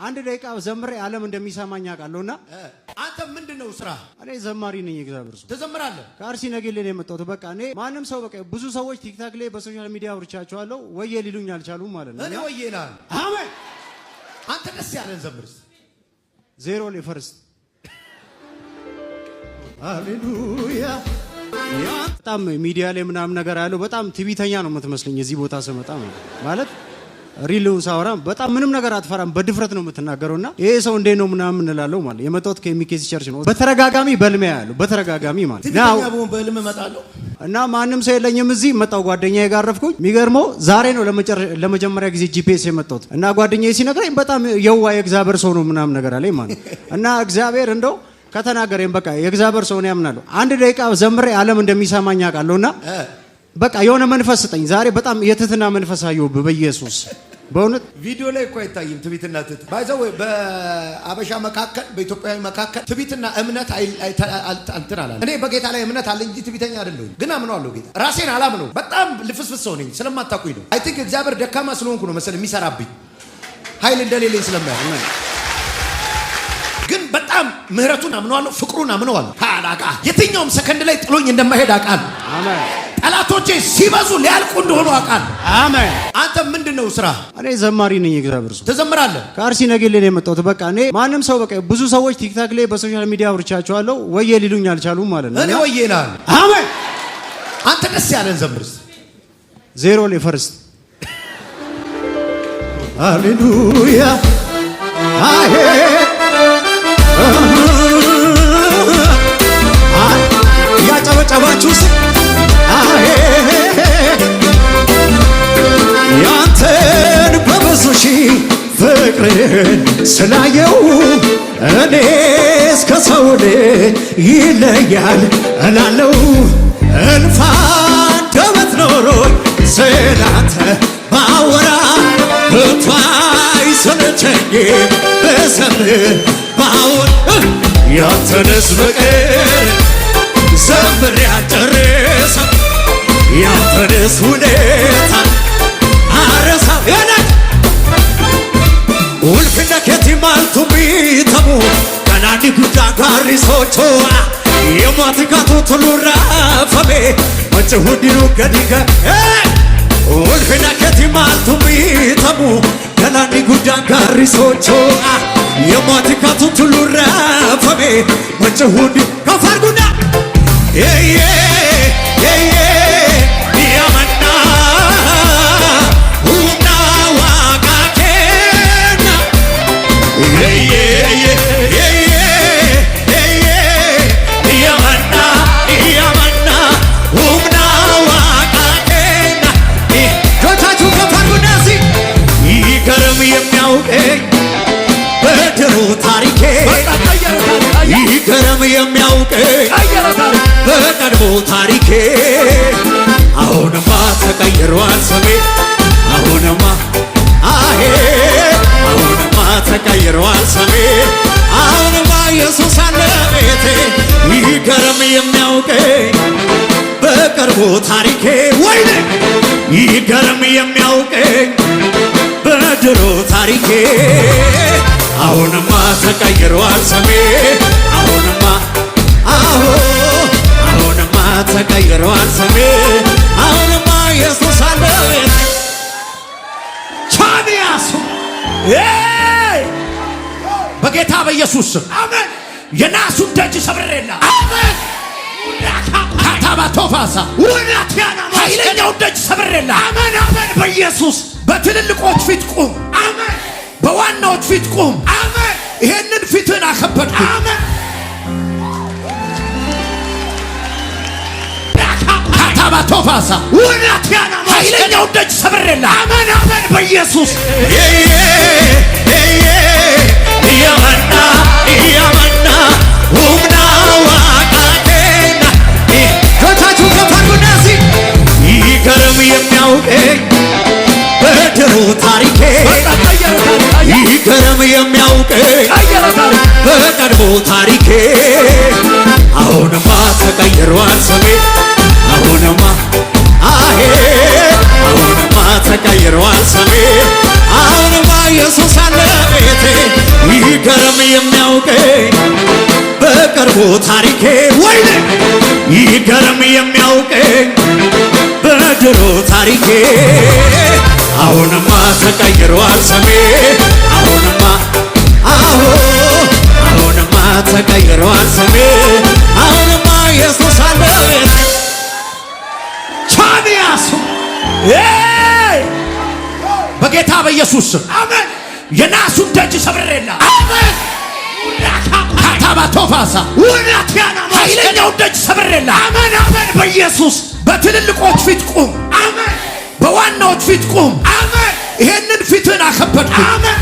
አንድ ደቂቃ ዘምሬ ዓለም እንደሚሰማኝ አውቃለሁና። አንተ ምንድን ነው ስራ? እኔ ዘማሪ ነኝ። እግዚአብሔር ሰው። ትዘምራለህ? ከአርሲ ነገሌ ነው የመጣሁት። በቃ እኔ ማንም ሰው በቃ ብዙ ሰዎች ቲክታክ ላይ በ social media አውርቻቸዋለሁ፣ ወየ ሊሉኝ አልቻሉም ማለት ነው። እኔ ወየ እልሃለሁ። አሜን። አንተ ደስ ያለን ዘምርስ። ዜሮ ላይ first። ሃሌሉያ። በጣም ሚዲያ ላይ ምናምን ነገር ያለው በጣም ትዕቢተኛ ነው የምትመስለኝ እዚህ ቦታ ስመጣ ማለት real ኡን ሳወራ በጣም ምንም ነገር አትፈራም፣ በድፍረት ነው የምትናገረው። እና ይሄ ሰው እንዴት ነው ምናምን እንላለው ማለት የመጣሁት ከሚኬሲ church ነው። በተደጋጋሚ በህልሜ ያለው በተደጋጋሚ ማለት ትዕቢተኛ ብሆን በህልም እመጣለሁ። እና ማንም ሰው የለኝም እዚህ መጣው ጓደኛዬ ጋር አረፍኩኝ። የሚገርመው ዛሬ ነው ለመጀመሪያ ጊዜ GPS የመጣሁት እና ጓደኛዬ ሲነግረኝ በጣም የዋ የእግዚአብሔር ሰው ነው ምናምን ነገር አለኝ ማለት እና እግዚአብሔር እንደው ከተናገረኝ በቃ የእግዚአብሔር ሰው ነው ያምናለሁ። አንድ ደቂቃ ዘምሬ ዓለም እንደሚሰማኝ አውቃለሁና በቃ የሆነ መንፈስ ስጠኝ። ዛሬ በጣም የትህትና መንፈስ አየሁብህ በኢየሱስ በእውነት። ቪዲዮ ላይ እኮ አይታይም ትዕቢትና ትህትና። By the way በአበሻ መካከል በኢትዮጵያዊ መካከል ትዕቢትና እምነት እንትን አላለም። እኔ በጌታ ላይ እምነት አለኝ እንጂ ትዕቢተኛ አይደለሁም። ግን አምነዋለሁ ጌታ። ራሴን አላምነው። በጣም ልፍስፍስ ሰው ነኝ ስለማታውቁኝ ነው። I think እግዚአብሔር ደካማ ስለሆንኩ ነው መሰለኝ የሚሰራብኝ ኃይል እንደሌለኝ ስለማያውቅ። ግን በጣም ምህረቱን አምነዋለሁ፣ ፍቅሩን አምነዋለሁ። ታላቃ የትኛውም ሰከንድ ላይ ጥሎኝ እንደማይሄድ አውቃለሁ። አሜን። ጠላቶቼ ሲበዙ ሊያልቁ እንደሆኑ አውቃለሁ። አሜን። አንተ ምንድን ነው ስራ? እኔ ዘማሪ ነኝ። እግዚአብሔር ሰው። ትዘምራለህ? ከአርሲ ነገሌ ነው የመጣሁት። በቃ እኔ ማንም ሰው በቃ ብዙ ሰዎች ቲክታክ ላይ በ social media አውርቻቸዋለሁ፣ ወየ ሊሉኝ አልቻሉም ማለት ነው። እኔ ወየ እልሃለሁ። አሜን። አንተ ደስ ያለን ዘምርስ። ዜሮ ላይ first። ሃሌሉያ። አሄ ያጨበጨባችሁ ስ አሄ ያንተን በብዙ ሺህ ፍቅርን ስላየው እኔ እስከ ሰው ልጅ ይለያል እላለው። እልፍ አንደበት ኖሮኝ ስላንተ ባወራ ከቶ አይሰለቸኝም ብዘምር ባወራ። ያንተንስ ፍቅር ዘምሬ አልጨርሰም፣ ያንተንስ ውለታ አረሳም። Ulfina keetii maaltu bitamu galaanni guddaa gaarri socho'a yemmuu tolu raafame wanti hundinuu gadi ga'e. Ulfina keetii maaltu bitamu galaanni guddaa gaarri socho'a yemmuu tolu raafame wanti hundi kafar guddaa. Yamanna humna waaqa kenna. Yamanna yamanna humna waaqa kenna። እጆቻችሁ ከፍ አድርጉና እስኪ ይገርም የሚያውቀኝ በድሮ ታሪኬ፣ ይገርም የሚያውቀኝ በቀድሞ ታሪኬ፣ አሁንማ ተቀይሯል ስሜ፣ አሁንማ አሄ አሁንማ ተቀይሯል ስሜ፣ አሁንማ ኢየሱስ አለ ቤቴ። ይገርም የሚያውቀኝ በቅርቡ ታሪኬ፣ ወይኔ ይገርም የሚያውቀኝ በድሮ ታሪኬ፣ አሁንማ ተቀይሯል ስሜ፣ አሁንማ አሁ አሁንማ ተቀይሯል ስሜ፣ አሁንማ ኢየሱስ አለ ቤቴ። ቻንያሱ በጌታ በኢየሱስ ስም አሜን። የናሱን ደጅ ሰብሬላ አሜን። ካታባቶፋሳ ኃይለኛውን ደጅ ሰብሬላ አሜን፣ አሜን። በኢየሱስ በትልልቆች ፊት ቁም፣ አሜን። በዋናዎች ፊት ቁም፣ አሜን። ይሄንን ፊትህን አከበድኩ፣ አሜን። ካታባቶፋሳ ኃይለኛውን ደጅ ሰብሬላ አሜን፣ አሜን። በኢየሱስ Yamanna yamanna humna waaqa kenna። እጆቻችሁ ከፍ አድርጉና እስኪ ይገርም የሚያውቀኝ በድሮ ታሪኬ፣ ይገርም የሚያውቀኝ በቀድሞ ታሪኬ፣ አሁንማ ተቀይሯል ስሜ፣ አሁንማ አሄ አሁንማ ተቀይሯል ስሜ፣ አሁንማ ኢየሱስ አለ ቤቴ። የሚያውቀኝ በቅርቡ ታሪኬ፣ ወይኔ ይገርም የሚያውቀኝ በድሮ ታሪኬ፣ አሁንማ ተቀይሯል ስሜ፣ አሁንማ አዎ አሁንማ ተቀይሯል ስሜ፣ አሁንማ ኢየሱስ አለ። ቻንያሱ። በጌታ በኢየሱስ ስም አሜን። የናሱን ደጅ ሰብሬላ። አሜን። ካታባቶፋሳ። ውናትያና። ኃይለኛውን ደጅ ሰብሬላ። አሜን አሜን፣ በኢየሱስ። በትልልቆች ፊት ቁም። አሜን። በዋናዎች ፊት ቁም። አሜን። ይሄንን ፊትህን አከበድኩ። አሜን።